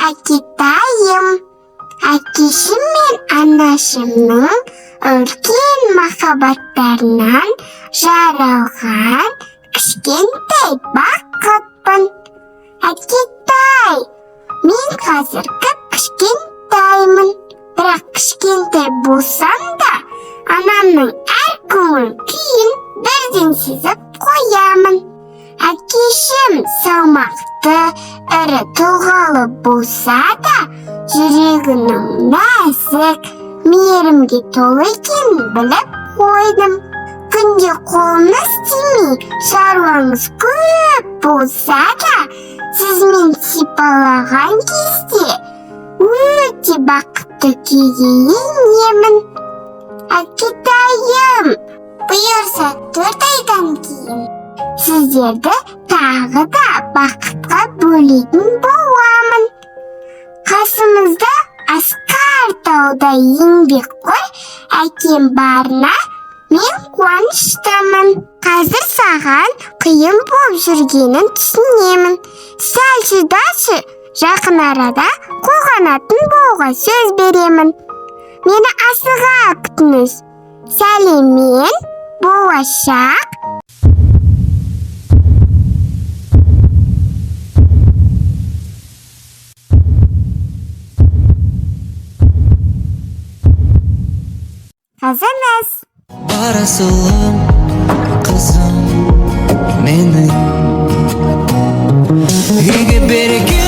Әкетайым. Әкешім мен анашымның үлкен махаббаттарынан жаралған кішкентай бақытпын. Әкетай, мен қазір кіп-кішкентаймын. Бірақ кішкентай болсам да, анамның әр көңіл күйін бірден сезіп қоямын. Әкешім салмақты, ірі тұлғалы болса да, жүрегінің нәзік, мейірімге толы екенін біліп қойдым. Күнде қолыңыз тимей, шаруаңыз көп болса да, сіз мен сипалаған кезде өте бақытты күйге енемін. Әкетайым, бұйырса 4 айдан кейін сіздерді тағы да бақытқа бөлейтін боламын. Қасымызда асқар таудай еңбекқор әкем барына мен қуаныштымын. Қазір саған қиын болып жүргенін түсінемін. Сәл шыдашы, жақын арада қолғанатын болуға сөз беремін. Мені асыға күтіңіз. Сәлеммен, болашақ қызыңыз. Бар асылым, қызым менің. Үйге береке.